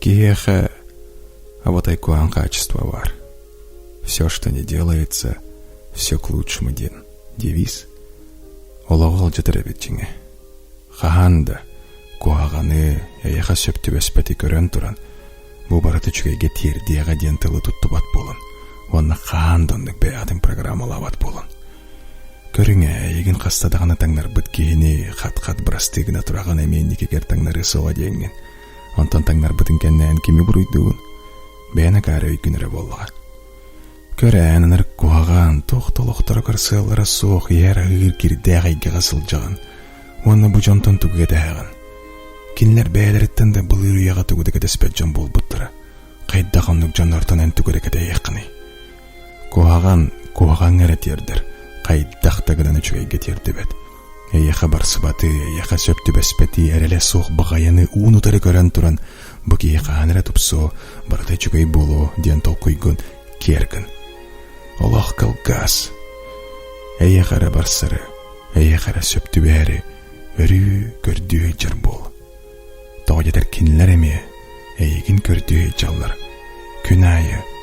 Киһиэхэ абатай куһаҕан хаачыстыба баар. Все, что не делается, все к лучшему диэн девиз олоҕу алдьатар эбит дьиҥэ. Хаһан да куһаҕаны, эйиэхэ сөп түбэспэти көрөн туран, бу барыта үчүгэйгэ тиэрдиэҕэ диэн тылы туттубат буолан уонна хаһан да оннук бэйэҕитин программалаабат буолан. Көрүҥ ээ, эйигин хаста даҕаны таҥнарбыт киһини хат-хат бырастыы гына тураҕын эмиэ инникигэр таҥнарыа суоҕа диэҥҥин. Онтон таҥнарбытын кэннэ эн кими буруйдуугун? Бэйэн акаары өйгүн эрэ буоллаҕа. Көр ээ, эн ынырык куһаҕан, туох да олохторугар сыаллара суох иһэр-аһыыр кирдээх эйгэҕэ сылдьаҕын уонна бу дьонтон тугу кэтэһэҕин? Кинилэр бэйэлэриттэн да былыр үйэҕэ тугу да кэтэспэт дьон буолбуттара. Хайдах оннук дьоннортон эн тугу эрэ кэтэһиэххиний? Куһаҕан куһаҕаҥҥа эрэ тиэрдэр, хайдах да гынан үчүгэйгэ тиэрдибэт. Эйиэхэ барсыбаты, эйиэхэ сөп түбэспэти, эрэлэ суох баҕайыны уун-утары көрөн туран, бу киһи хаһан эрэ тупсуо, барыта үчүгэй буолуо диэн толкуйгун киэр гын. Олох кылгас. Эйиэхэ эрэ барсары, эйиэхэ эрэ сөп түбэһэри өрүү көрдүү сылдьар буол. Тоҕо диэтэр кинилэр эмиэ эйигин көрдүү сылдьаллар. Күн аайы.